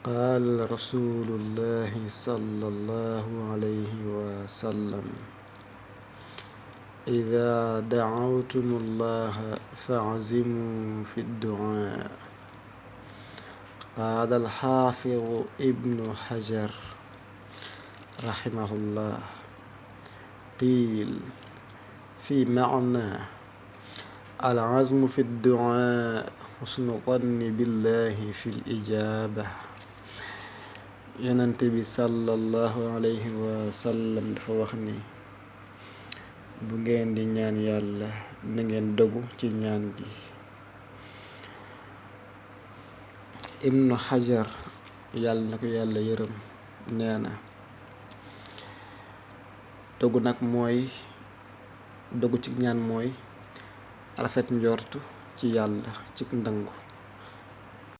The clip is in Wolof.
قال رسول الله صلى الله عليه وسلم: إذا دعوتم الله فاعزموا في الدعاء. قال الحافظ ابن حجر رحمه الله: قيل في معنى العزم في الدعاء حسن الظن بالله في الإجابة. Yonent bi sallallahu alayhi wa sallam dafa wax ni bu ngeen di ñaan yàlla na ngeen dogu ci ñaan gi. Ibnu Hajar yàlla na ko yàlla yërëm nee na dogu nag mooy dogu ci ñaan mooy rafet njortu ci yàlla ci ndangu